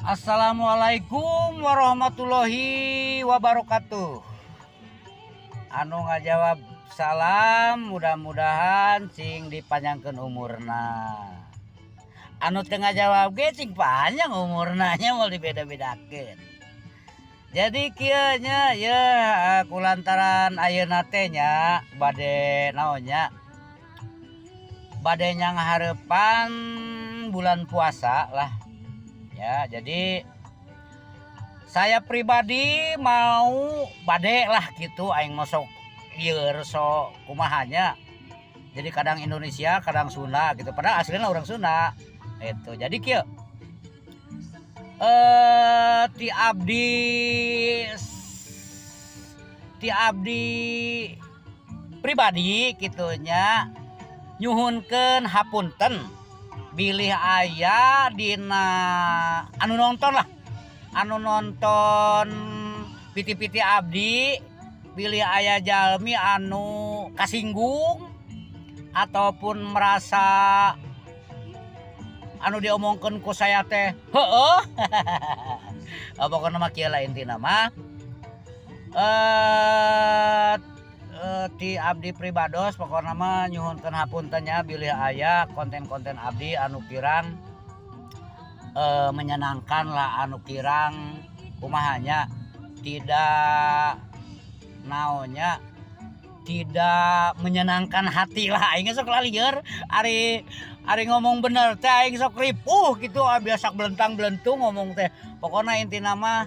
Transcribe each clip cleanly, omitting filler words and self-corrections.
Assalamualaikum warahmatullahi wabarakatuh. Anu ngajawab salam, mudah-mudahan sing dipanjangkeun umurna. Anu teu ngajawab ge sing panjang umurna nya, moal dibeda-bedakeun. Jadi kieu nya ya, kulantaran ayeuna teh nya bade naon nya, bade nyanghareupan bulan puasa lah ya. Jadi saya pribadi mau bade lah gitu, aing masuk lieur sok kumaha nya. Jadi kadang Indonesia, kadang Sunda gitu, padahal aslinya orang Sunda itu. Jadi kieu, ti abdi pribadi gitu nya, nyuhunkeun hapunten bilih aya dina anu nonton lah, anu nonton piti-piti abdi, bilih aya jalmi anu kasinggung ataupun merasa anu diomongkeun ku saya teh heueuh. Pokokna mah kieu lah, intina mah ti abdi pribados pokokna mah nyuhunkeun hapunten nya bilih aya konten-konten abdi anu kirang menyenangkan lah, anu kirang kumaha nya, tidak naon nya, tidak menyenangkan hati lah. Aing sok lalieur, ari ari ngomong bener teh aing sok ripuh gitu, ah, biasa belentang-belentung ngomong teh. Pokokna intina mah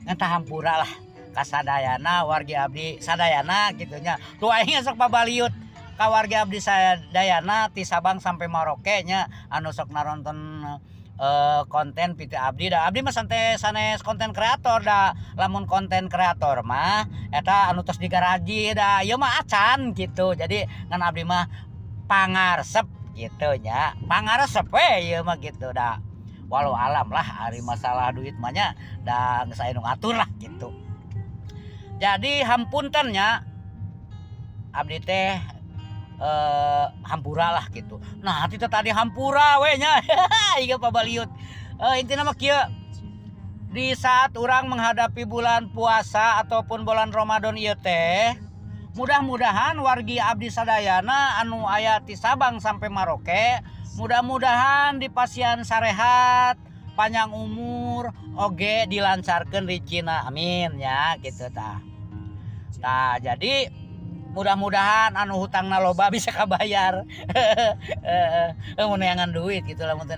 ngenta hampura lah kasadayana, wargi abdi sadayana gitu nya. Tuh, aing sok pabaliut ka wargi abdi sadayana ti Sabang sampai Merauke nya, anu sok naronton konten PT abdi. Da abdi mah santai, sanes konten kreator. Da lamun konten kreator mah eta anu tos digaraji, da ieu mah acan gitu. Jadi ngan abdi mah pangaresep gitu nya, pangaresep we ieu mah gitu. Da walau alam lah, ari masalah duit mah nya da geus aya nu ngatur lah gitu. Jadi hampunten nya, abdi teh hampura lah gitu. Nah, ti tadi hampura we nya, ieu pabaliut. Intina mah kieu, di saat orang menghadapi bulan puasa ataupun bulan Ramadan ieu teh, mudah-mudahan wargi abdi sadayana anu aya ti Sabang sampai Merauke mudah-mudahan dipasihan sarehat, panjang umur, oge dilancarkeun rezekina, amin ya gitu. Tah tah, jadi mudah-mudahan anu hutangna loba bisa kabayar, mun neangan duit gitu lah, mun teu.